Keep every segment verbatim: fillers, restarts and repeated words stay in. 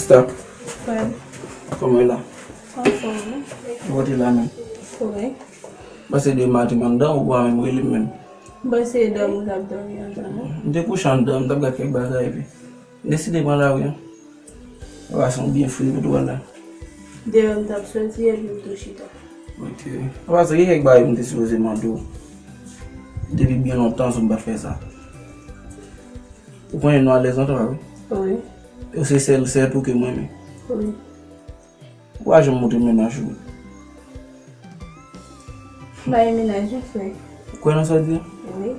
Tak. Frè. Kòman w ye la? Anfòm, wi. Ou rete la menm? Wi. Pase de maten m anndan, ou pa menm rele m menm. M panse dòmi, w t ap dòmi anndan, non? M te kouche anndan, m t ap gad kèk bagay, epi m deside pran lari an. Papa, se yon byen fri pou tou la. Dayè, m t ap soti, epi m tou chita. Ok. Papa, se gen kèk bagay m te sipoze mande w. Depi byen lontan, si m pa t fè sa. Ou konnen nou alèz antre, wi. Wi. Ou se sèl sè tou ke mwen renmen. Wi. Ou pa janm montre mennaj ou. M pa gen mennaj, wi, frè. Ou kwè nan sa w di a? Wi.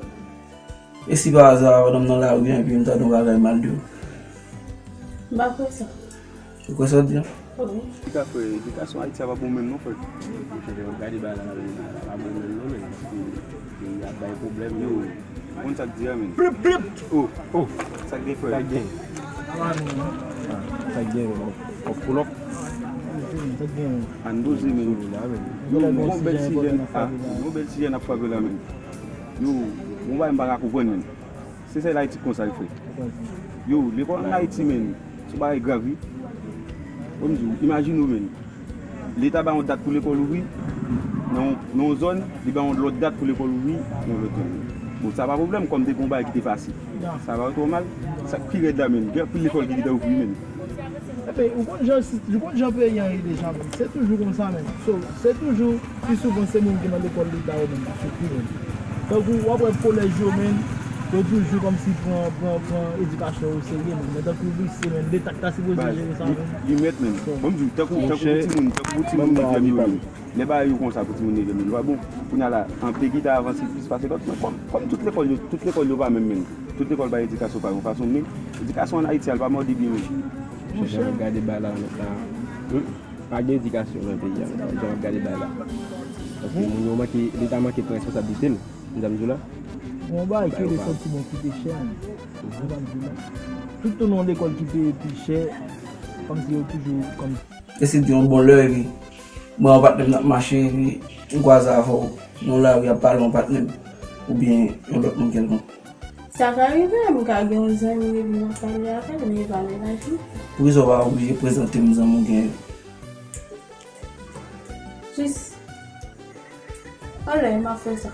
E si pa aza, pandan m nan lari an, epi m tande yon bagay mal de ou? M pa kwè sa. Ou kwè sa w di a? Wi. Ki ka fè edikasyon Ayiti a pa bon menm non, frè. Monchè, lè w ap gade bagay la, la, la, la, pa bon menm non, men. Peyi a bay pwoblèm, yo. Ou konn sa k di a, men? Plip, plip! Oh, oh, sa k gen, frè? Sa k gen? Ah, sa k gen, men? Kòk pou lòk. Sa k gen? Ann doze, men. Yo, yon bèl ti jèn, ah, yon bèl ti jèn ap frape la, men. Yo, yon bagay m pa ka konprann, men. Se sèl Ayiti k konsa, wi, frè. Yo, lekòl ann Ayiti, men, se yon bagay grav, wi. Bon, m di w, imajine w, men. Leta ba yon dat pou lekòl ouvri nan yon, nan yon zòn, li ba yon lòt dat pou lekòl ouvri nan yon lòt zòn. Bon, sa pa pwoblèm, kòm te gen yon bagay ki te fasil. Sa pa twò mal. Sa k pi rèd la, men, gen anpil lekòl ki gentan ouvri, men. Epi, ou konn jan, ou konn jan peyi an ye deja, men. Se toujou konsa, men. So, se toujou Pi souvan, se moun ki nan lekòl leta yo menm k ap soufri menm. Tankou w ap wè kolèj yo menm, yo toujou kòmsi pran, pran, pran edikasyon yo oserye menm. Men tankou lise menm, leta k ta sipoze jere sa menm. Li mèt menm. Bon, m di w, tankou, tankou pou timoun, tankou pou timoun ki jèn yo menm. Lè bagay yo konsa pou timoun yo jèn yo, li pa bon. Kounye a la, anpil ki ta avanse plis pase lòt, men kòm, kòm tout lekòl yo, tout lekòl yo pa menm menm. Tout lekòl bay edikasyon pa yon fason, men edikasyon ann Ayiti a, li pa mòde byen menm. Monchè, jan w ap gade bagay la, la, pa gen edikasyon nan peyi a, jan w ap gade bagay la. Paske moun yo manke, leta manke pran responsablite l, m sa m di w la. Gon bagay ki rele santiman ki te chè, m sa m di w la. Tout tou nan yon lekòl ki peye pi chè, kòmsi yo toujou kòm. Esi di yon bon lè, epi mwen yon patnè m n ap mache, epi m kwaze avè w nan lari ap pale yon patnè m, oubyen yon lòt moun kèlkonk. Sa ka rive, m ka gen yon zanmi epi m ap pale avè l, men e pa mennaj mwen. Poukisa w pa oblije prezante m zanmi w gen yo? Jis yon lè m ap fè sa.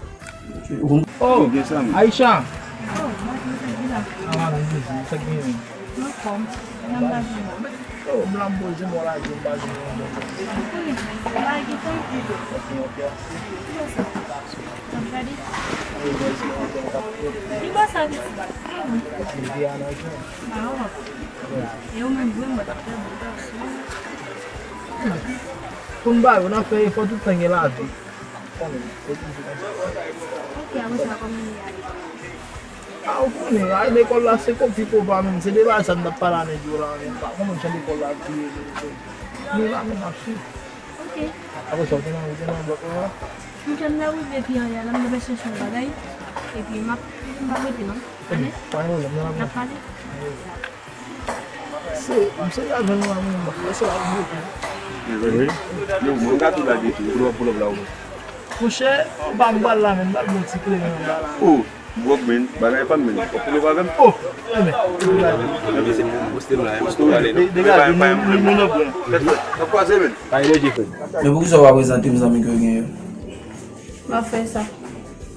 Oh, Aisha! Oh, madanm, sa k gen la? Sa k gen? M anfòm. Jan m pa jwenn ou. Oh, m la m poze m, w la jwenn m pa jwenn ou. Kounye a, m pa gen tan. Ok, ok. Kiyès sa? M ap gade. Ki bò sa piti? Silvia nan jwenn. Ah, oh. E ou menm vre, mwen t ap fè bon gason. Pou n ba yo, n ap fè efò tout tan gen lavi. Konnen, se toujou konsa. Ok, apre sa, kòman li ye? A, ou konnen, a, lekòl la, se koki kopa menm. Se de bagay sa n t ap pale a nèg yo la, menm pa konprann jan lekòl la ap viye, menm, menm. Nou la, menm, ap swiv. Ok. Apre sa, ou te nan, ou te nan blòk la? Monchè, m t ap rive pi anyè la, m t ap al chèche yon bagay. Epi, m ap, m p ap rete, non. Ann ale. Pa gen pwoblèm, n ap pale. Se, se lajan nou a menm, se la pou mete. Wi. Yo, mwen, m ka tou lage tou, pull up, pull up la, ou. Monchè, ou pa m pral la menm, m pral gen yon ti kleren anba la. Oh, bwòk, men, bagay pa m, men. Ou pull up avè m? Oh, enben, ou lage. Enben, se pou poste m la, m tou ale, non. Degaje, nou, nou, nou nan pwen. N ap kwaze, men. Pa gen danje, frè m. Men poukisa w pa prezante m zanmi ke w gen yo? M ap fè sa.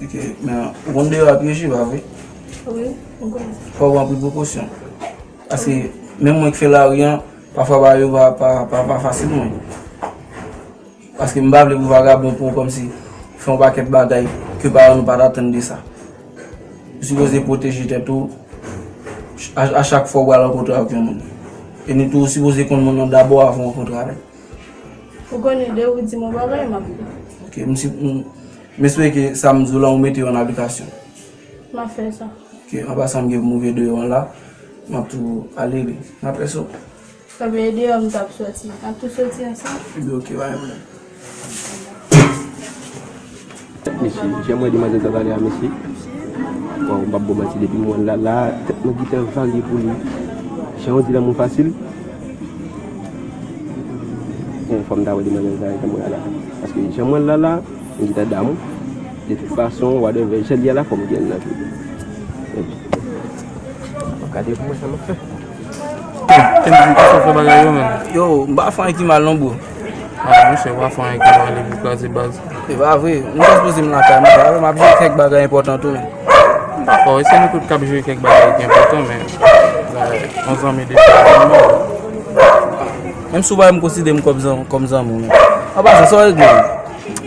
Ok, men ou konn deyò ap pyeje, pa vre? Wi, m konnen. Fò w pran anpil prekosyon. Paske menm mwen k fè lari an, pafwa bagay yo pa, pa, pa, pa fasil mwen. Paske m pa vle pou vagabon pran w kòmsi fè yon pakèt bagay ke paran nou pa t atann de sa. Ou sipoze pwoteje tèt ou a, a chak fwa w pral rankontre ak yon moun. E ni tou ou sipoze konn moun nan dabò avan w rankontre avè l. Ou konnen, depi w di m yon bagay, m ap fè. Ok, m si, m, m espere ke sa m di w la, ou mete yo an aplikasyon. M ap fè sa. Ok, an pasan m gen pou m rive deyò an la, m ap tou ale wi. N ap fè sa. Sa vle deyò m t ap soti. N ap tou soti ansanm. Ebyen, ok, pa gen pwoblèm. Mesye, jan mwen demwazèl sa talè a, mesye. Waw, m p ap ba w manti, depi m wè l la, la, tèt mwen gentan vale pou li. Jan w di lanmou fasil. Bon, fò m ta wè demwazèl sa, jan mwen la. Paske jan mwen la, la, m gentan damou. De tout fason, whatever, jan li a la, fò m gen l nan tou. Epi, gade pou mwen sa m ap fè. Yo, Kenzo, kisa w fè bagay yo, menm? Yo, m pa fè anyen ki mal non, bro. Ah, monchè, w pa fè anyen ki mal epi w kraze baz. Se pa vre. M ta sipoze m lakay mwen, m ap jere kèk bagay enpòtan tou, men. Dakò, e se nou tout k ap jere kèk bagay ki enpòtan, men, yon zanmi depi mò. Menm si w pa menm konsidere m kòm zan-, kòm zanmi w, men. An pasan, sa w regle, men?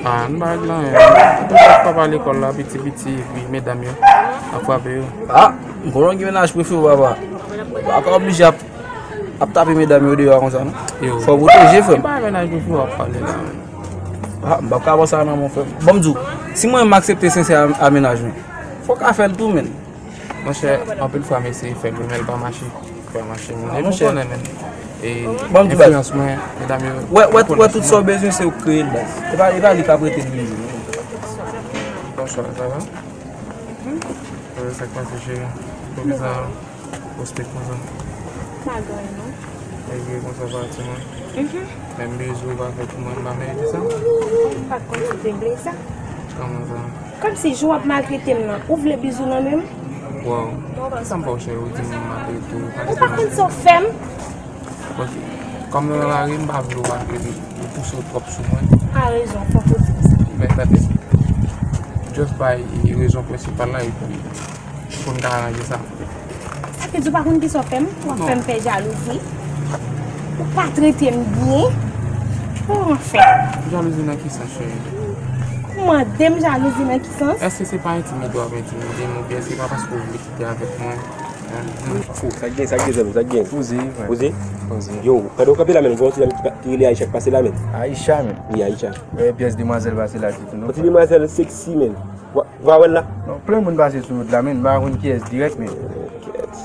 Ah, m pa regle anyen. Tout papa lekòl la, piti piti, epi medam yo, ap frape yo. Ah, m konnen w gen mennaj prefere w, papa. Ou pa ka oblije ap, ap tape medam yo deyò konsa, non. Yo. Fò w pwoteje, frè m. Ki bagay mennaj prefere w ap pale la, menm? Ah, m p ap ka pran sa nan men w, frè m. Bon, m di w, si mwen m aksepte Sensè a, a mennaj mwen, fò w ka fè l tou, menn. Monchè, anpil fwa m eseye fè l wi, men l pa mache. Li pa mache, men. Ah, epi w konnen, men. E enfliyans mwen, medam yo, wè, wè, wè, tout sa w bezwen, se ou k kreye l, baz. E pa, e pa li k ap rete l vini. Bonswa, sa va? Sa k pase, cheri? Poukisa w pwospèk konsa? Pa gen anyen, non. Malgre konsa, pati mwen. Menm bizou ou pa fè pou mwen, m pa merite sa? Ou pa t konn si w te vle sa? Kòman sa? Kòmsi jan w ap maltrete m nan, ou vle bizou nan men m? Wow. Sa m fè w, cheri, ou di m m maltrete w. Ou pa konn sa w fè m? Ok. Kòm nou nan lari, m pa vle w maltrete m. Ou pouse w twòp sou mwen. A rezon, fòk ou di m sa. Men tande, just bay rezon prensipal la epi pou n ka aranje sa. Sa vle di w pa konn kisa w fè m? W ap fè m fè jalouzi. Ou pa trete m byen. Kòman fè? Jalouzi nan ki sans, cheri? Ou mande m jalouzi nan ki sans? Èske se pa entimide w ap entimide m, oubyen se pa paske w vle kite avèk mwen? Hein? Fou, sa k gen, sa k gen, zanmi, sa k gen? Poze, frè. Poze? Poze. Yo, pandan w kanpe la menm, gen yon ti dam ki pa, ki rele Aisha k pase la menm. Aisha menm? Wi, Aisha. Wè, pyès demwazèl pase la tou, non? Yon ti demwazèl seksi menm. Wa, wa wè l la? Non, plen moun pase sou wout la, men m pa konn kiyès dirèk, men. Kèt.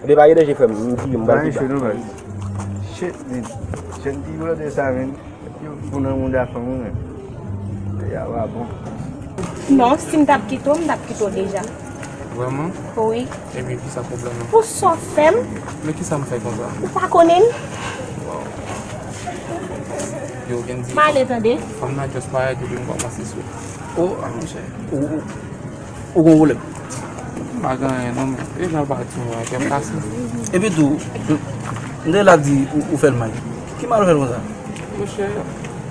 Ebyen, pa gen danje, frè m. M di, m pral pi ba. Shit, men. Jèn ti blòdè sa, men. Yo, pou nan moun da fanm ou, men. Ya, wa bon. Non, si m t ap kite w, m t ap kite w deja. Vrèman? Wi. Ebyen, kisa pwoblèm nan? Pou sa w fè m? Men kisa m fè konsa? Ou pa konnen m? Yo, gen di. M ale tande. Fanm nan just parèt epi m kòmanse sou. Oh, ah, monchè. Ou, ou, ou gon pwoblèm? M pa gen anyen non, men e jan l pati mwen, kè m kase. Epi tou, m te la di ou, ou fè l mal. Ki mal ou fè l konsa? Monchè,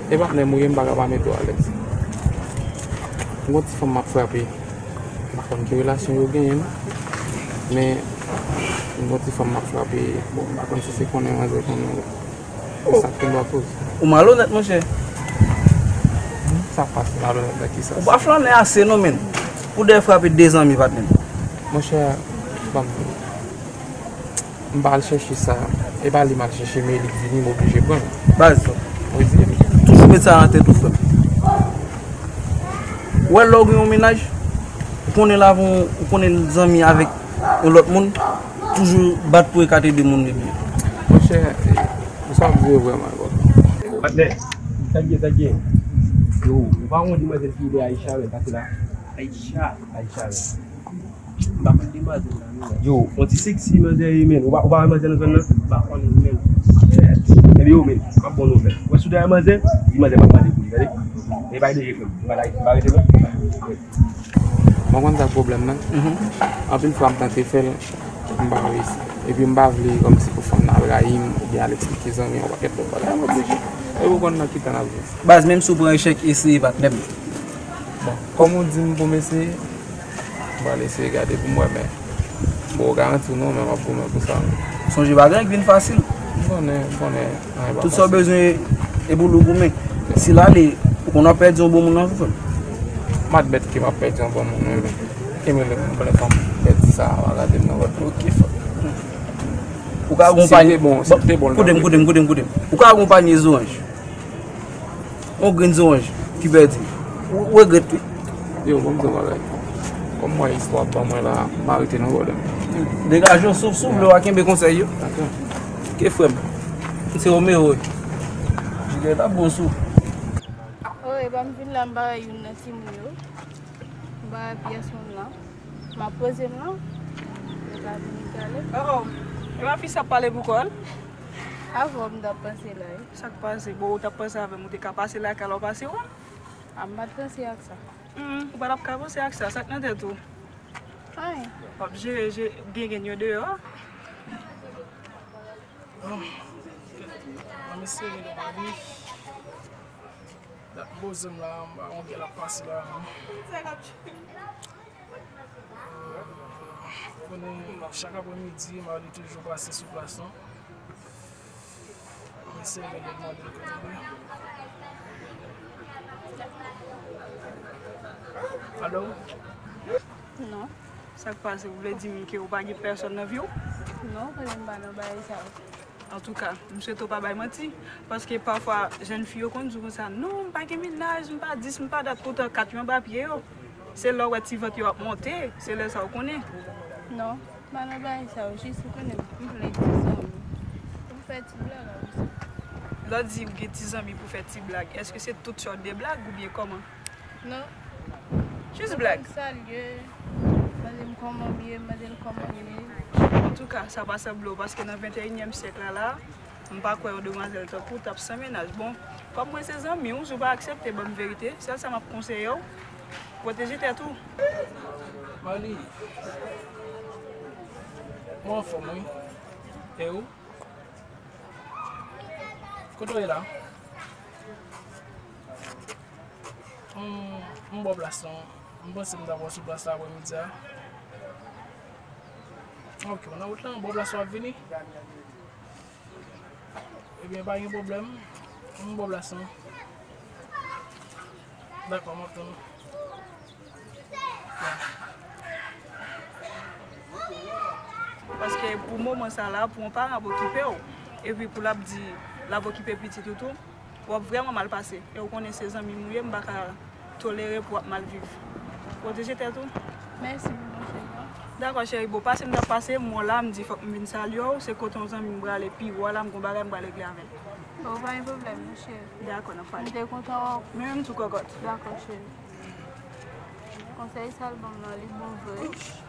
e patnè m ou ye, m pa ka pa mete w alèz. M gon ti fanm m ap frape. M pa konn ki relasyon yo genyen, non. Men, m gon ti fanm m ap frape. Bon, m pa konn si se konnen manzè konnen. Se sa k tonbe akoz. Ou malonèt, monchè. Sa pase malonèt nan ki sans? Ou pa flannen ase non, menn. Pou dèyè frape de zanmi, patnè m. Monchè, ban m di w. M pa al chèche sa. E pa li m al chèche, men li k vini, m oblije pran l. Baz, toujou met sa nan tèt ou, frè m. Ou wè lè w gen yon mennaj, ou konnen l avè yon, ou konnen l zanmi avèk yon lòt moun, toujou bat pou ekate de moun li byen. Monchè, e, sa w ap di yo vrèman enpòtan. Patnè, sa k gen, sa k gen? Yo, ou pa wè yon demwazèl ki rele Aisha, men, pase la? Aisha? Aisha, men. M pa konn demwazèl la, non. Yo, yon ti seksi manzè ye, men. Ou pa, ou pa wè manzè nan zòn nan? M pa konnen, men. Ebyen, yo, men, m ap ba w nouvèl. Ou wè si w ta wè manzè, di manzè m ap mande pou li, tande? E pa gen danje, frè m. M pa la, m pa rete, non. Mwen konn sa k pwoblèm nan. Anpil fwa m tante fè l, m pa reyisi. Epi m pa vle kòmsi pou fanm nan al rayi m oubyen al eksplike zanmi yon pakèt lòt bagay. M oblije. E ou konn nan ki tan n ap viv. Baz, menm si w pran echèk, eseye, patnè m. Bon, kòm ou di m pou m eseye, m pral eseye gade pou m wè, men m poko garanti w non, men m ap goumen pou sa. Sonje bagay k vin fasil. M konnen, m konnen. Tout sa w bezwen e pou l ou goumen. Si l ale, ou konn w ap pèdi yon bon moun nan tou, frè m. M admèt ke m ap pèdi yon bon moun, wi, men kenbe lè m plen fanm pèdi sa, pa gade m nan vòt. Ok, frè m. Ou ka gon panye. Bon, koute m, koute m, koute m, koute m. Ou ka gon panye zoranj. Yon grenn zoranj ki pèdi. Ou, ou regrèt wi. Yo, ban m di w bagay. Kòm m wè istwa ap ban mwen la, m arete nan pwoblèm. Degaje w, si w, si w vle w a kenbe konsèy yo. Dakò. Ke frè m. Se Romeo wi. Jilèt ap bon sou. Oh, e ban m vin la, m ba youn nan timoun yo. M ba pyès moun lan. M ap poze m lan. Yo ka vini talè. Oh, oh. E pa fi sa ap pale pou kò l? Avè w m t ap pase la wi. Sa k pase? Bon, ou t ap pase avè m, ou te ka pase lakay la, ou pase w. A, m pa t panse ak sa. Hmm, ou pa t ap ka panse ak sa, sa k nan tèt ou? Anyen. W ap jere, jere, gen, gen yo deyò. Mwen, mesye, li nan Mali. Dat m poze m la, m pa konn kè l ap pase la. Konnen chak aprèmidi, Marly toujou pase sou plas lan. Mwen sèvi li, mande l kote li. Alo? Non. Sa k pase? Ou vle di m ke ou pa gen pèsòn nan vi w? Non, konnen m pa nan bagay sa yo. Antouka, m swete w pa bay manti, paske pafwa jèn fi yo konn di w konsa, "Non, m pa gen mennaj, m pa dis, m pa dat," poutan kat yo anba pye yo. Se lè w wè ti vant yo ap monte, se lè sa w konnen. Non, m pa nan bagay sa yo, jis ou konnen m vle ti zanmi pou m fè ti blag avè sa. Lè w di w gen ti zanmi pou fè ti blag, èske se tout sòt de blag oubyen kòman? Non. Jis blag. Mwen salye, mande m kòman m ye, mande l kòman m ye. Antouka, sa pa sanble w, paske nan venteyinyèm syèk la, la, m pa kwè yon demwazèl tankou w t ap san mennaj. Bon, kòm mwen se zanmi w, si w pa aksepte ban m verite, sèl sa m ap konseye w, pwoteje tèt ou. Marly, mwen anfòm, wi. E ou? Kote w ye la? M, m bò plas lan. M panse m ta wè w sou plas la aprèmidi a. Ok, w nan wout lan, m bò plas la w ap vini? Ebyen, pa gen pwoblèm. M bò plas lan. Dakò, m ap tann ou. Paske pou moman sa la, pou yon paran ap okipe w, epi pou l ap di l ap okipe pitit ou tou, w ap vrèman mal pase. E w konnen se zanmi m ou ye, m pa ka tolere pou w ap mal viv. Pwoteje tèt ou. Mèsi pou konsèy la. Dakò, cheri, bon, pase m t ap pase, m wè w la, m di fòk m vin salye w, se kote yon zanmi m prale pi wè la, m gon bagay m pral regle avè l. Bon, pa gen pwoblèm, non, cheri. Dakò, n ap pale. M te kontan wè w. Mwen menm tou, kòkòt. Dakò, cheri. Konsèy sa l ban m nan, li bon vre.